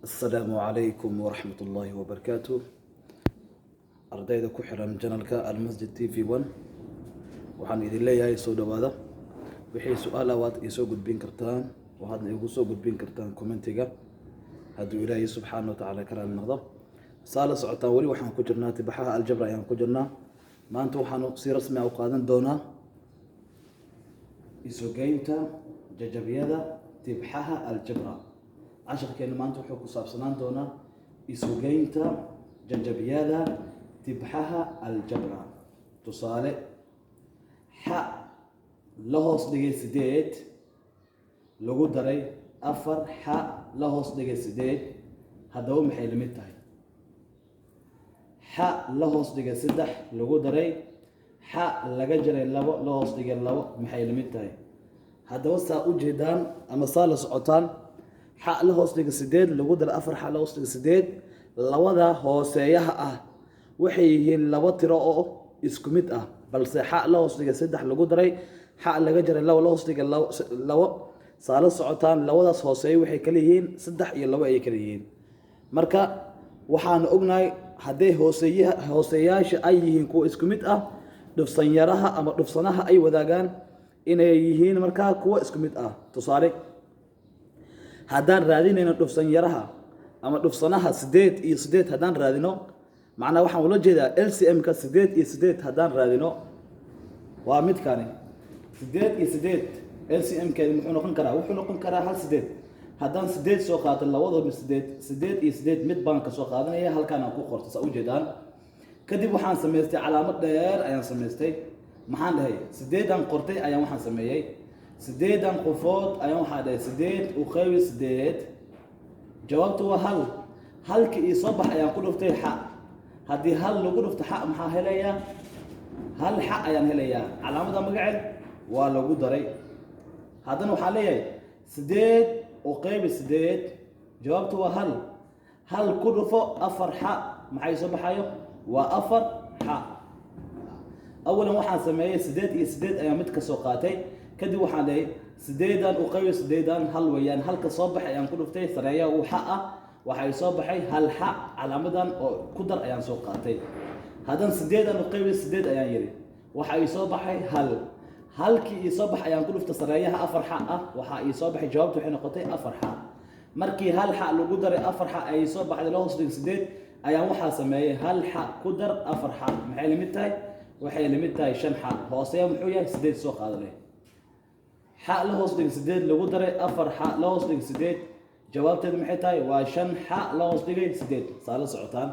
Asalaamu calaykum waraxmat ullaahi wabarakaatu. Ardayda ku xiran channelka Almasjid TV 1, waxaan idin leeyahay soo dhowaada. Wixii su-aal ah waad iisoo gudbin kartaan, waxaadna igu soo gudbin kartaan commentiga, hadduu Ilaahay subxaana wa tacaala ka raali noqdo. Saa la socotaan, weli waxaan ku jirnaa tibaxaha aljabra ayaan ku jirnaa. Maanta waxaanu si rasmi ah u qaadan doonaa isugeynta jajabyada tibxaha aljabra. Casharkeena maanta wuxuu ku saabsanaan doonaa isugeynta jajabyada tibxaha aljabra. Tusaale, xa la hoos dhigay sideed lagu daray afar xa la hoos dhigay sideed, haddaba maxay la mid tahay? Xa la hoos dhigay saddex lagu daray xa laga jaray labo la hoos dhigay labo, maxay la mid tahay? Haddaba saa u jeedaan ama saa la socotaan, xa la hoos dhigay sideed lagu daray afar xa la hoos dhigay sideed, labada hooseeyaha ah waxay yihiin labo tiro oo isku mid ah, balse xa la hoos dhigay saddex lagu daray xa laga jaray labo la hoos dhigay labo, saa la socotaan, labadaas hooseeya waxay kala yihiin saddex iyo labo ayay kala yihiin. Marka waxaanu ognahay hadday hooseeyaasha ay yihiin kuwa isku mid ah, dhufsanyaraha ama dhufsanaha ay wadaagaan inay yihiin markaa kuwa isku mid ah. Tusaale, haddaan raadinayno dhufsanyaraha ama dhufsanaha sideed iyo sideed haddaan raadino, macnaa waxaan ula jeedaa LCM-ka sideed iyo sideed haddaan raadino, waa midkani sideed iyo sideed. LCM-keedi muxuu noqon karaa? Wuxuu noqon karaa hal sideed. Haddaan sideed soo qaato, labadaba sideed, sideed iyo sideed, mid baan ka soo qaadanaya, halkaan aan ku qorto, saa ujeedaan. Kadib waxaan samaystay calaamad dheer ayaan samaystay. Maxaan dhahay? Sideedan qortay ayaan waxaan sameeyey, sideedan qofood ayaan waxaa dhahay sideed u qaybi sideed, jawaabtu waa hal. Halka ii soo bax ayaan ku dhuftay xa. Haddii hal lagu dhufto xa, maxaa helayaa? Hal xa ayaan helayaa. Calaamada magaceed waa lagu daray. Haddana waxaan leeyahay sideed u qaybi sideed, jawaabtu waa hal. Hal ku dhufo afar xa, maxay soo baxayo? Waa afar xa. Awalan waxaan sameeyey sideed iyo sideed ayaan mid ka soo qaatay. Kadib waxaan leeyay sideedan u qaybi sideedan, hal weeyaan. Halka soo baxay ayaan ku dhuftay sareeya uu xa ah, waxay soo baxay hal xa. Calaamadan oo ku dar ayaan soo qaatay. Haddana sideedan u qaybi sideed ayaan yidhi, waxa ii soo baxay hal. Halkii ii soo baxay ayaan ku dhuftay sareeyaha afar xa ah, waxaa ii soo baxay, jawaabtu waxay noqotay afar xa. Markii hal xa lagu daray afar xa ay soo baxday, loo hoos dhigay sideed, ayaan waxaa sameeyey hal xa ku dar afar xa, maxay lamid tahay? Waxay lamid tahay shan xa. Hooseeya muxuu yahay? Sideed soo qaadanay. Xa la hoos dhigay sideed lagu daray afar xa la hoos dhigay sideed, jawaabteedu maxay tahay? Waa shan xa la hoos dhigay sideed. Saa la socotaan,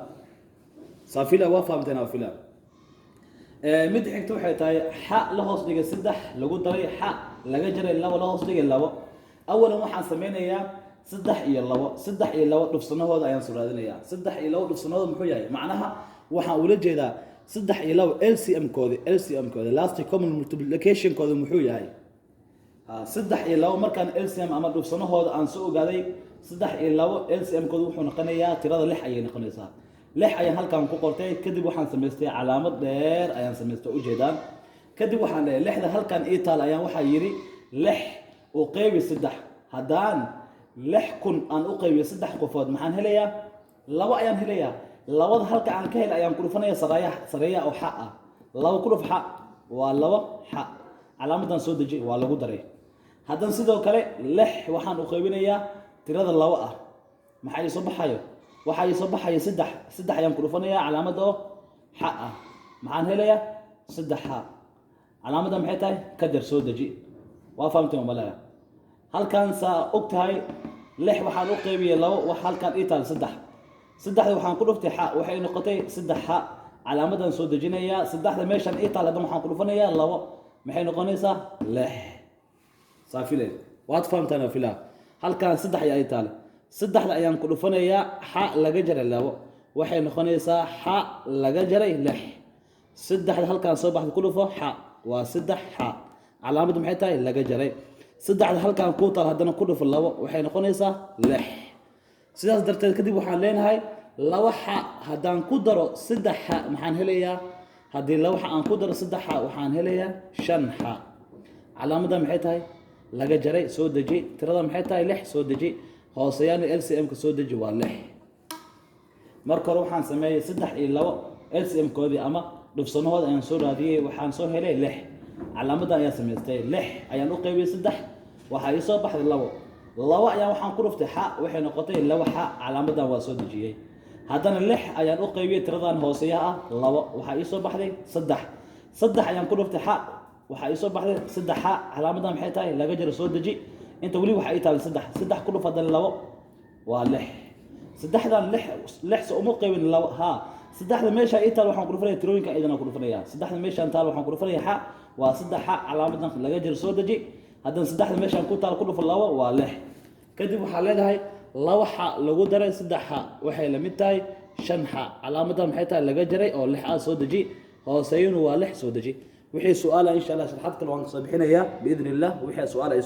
saafila waa fahamteen afila. Mid xigta waxay tahay xa la hoos dhigay saddex lagu daray xa laga jaray labo la hoos dhigay labo. Awalan waxaan sameynayaa saddex iyo labo, saddex iyo labo dhufsanahooda ayaan soo raadinayaa. Saddex iyo labo dhufsanahooda muxuu yahay? Macnaha waxaan ula jeedaa saddex iyo labo LCM koodi, LCM kooda, last common multiplication kooda muxuu yahay? Saddex iyo labo markaan LCM ama dhufsanahooda aan soo ogaaday, saddex iyo labo LCM kooda wuxuu noqonayaa tirada lix ayay noqonaysaa. Lix ayaan halkan ku qortay. Kadib waxaan samaystay calaamad dheer ayaan samaystay, ujeedaan. Kadib waxaan leeyahay lixda halkan ii taal ayaan waxaa yidhi lix u qaybi saddex. Haddaan 6000 aan u qaybiyo saddex qofood, maxaan helayaa? Labo ayaan helayaa. Labada halka aan ka helay ayaan ku dhufanaya sareeya, sareeya oo xa ah. Labo ku dhuf xa waa labo xa. Calaamadan soo deji, waa lagu daray. Haddana sidoo kale lix waxaan u qaybinayaa tirada labo ah, maxaa ii soo baxayo? Waxaa ii soo baxaya saddex. Saddex ayaan ku dhufanayaa calaamada oo xa ah, maxaan helayaa? Saddex xa. Calaamadda maxay tahay? Ka jar, soo deji. Waa fahamteen umalaya. Halkan saa og tahay, lix waxaan u qaybiyey labo, wax halkan ii taal saddex. Saddexda waxaan ku dhuftay xa, waxay noqotay saddex xa. Calaamadan soo dejinayaa. Saddexda meeshan ii taal haddana waxaan ku dhufanayaa labo, maxay noqonaysaa? Lix. Saafile waad fahamtaan filaa. Halkan saddex ayaa ii taal, saddexda ayaan ku dhufanayaa xa laga jaray labo, waxay noqonaysaa xa laga jaray lix. Saddexda halkan soo baxda ku dhufo xa, waa saddex xa. Calaamaddu maxay tahay? Laga jaray. Saddexda halkan ku taal haddana ku dhufo labo, waxay noqonaysaa lix. Sidaas darteed kadib waxaan leenahay laba xa haddaan ku daro saddex xa, maxaan helayaa? Haddii laba xa aan ku daro saddex xa, waxaan helayaa shan xa. Calaamadda maxay tahay? Laga jaray, soo deji. Tirada maxay tahay? Lix, soo deji. Hooseyaana LCM-ka soo deji, waa 6. Marka hore waxaan sameeyey 3 iyo 2 LCM-koodii ama dhufsanahooda ayaan soo raadiyey. Waxaan soo helay 6. Calaamadan ayaan samaystay. 6 ayaan u qaybiyey 3, waxaa ii soo baxday 2. 2 ayaan waxaan ku dhuftay xa, waxay noqotay 2 xa. Calaamadan waa soo dejiyey. Haddana 6 ayaan u qaybiyey tiradan hooseeyaha ah 2, waxaa ii soo baxday 3. 3 ayaan ku dhuftay xa, waxaa ii soo baxday 3 xa. Calaamadan maxay tahay? Laga jaro, soo deji. Inta weli waxaa ii taal 3. 3 ku dhuf haddana 2 waa 6. Saddexdan 6, 6 se uma qaybin 2? Haa. Saddexda meesha ii taal waxaan ku dhufanaya tirooyinka idana ku dhufanaya. Saddexda meeshaan taal waxaan ku dhufanaya xa, waa 3 xa. Calaamadan laga jiro, soo deji. Haddana saddexda meeshaan ku taal ku dhufo 2, waa 6. Kadib waxaa leedahay 2 xa lagu daray 3 xa waxay la mid tahay 5 xa. Calaamadan maxay tahay? Laga jaray oo 6 ah, soo deji. Hooseeyunu waa 6, soo deji. Wixii su-aala, insha Allah, sharxad kale waan kasoo bixinayaa biidni Illah. Wixii su-aal ay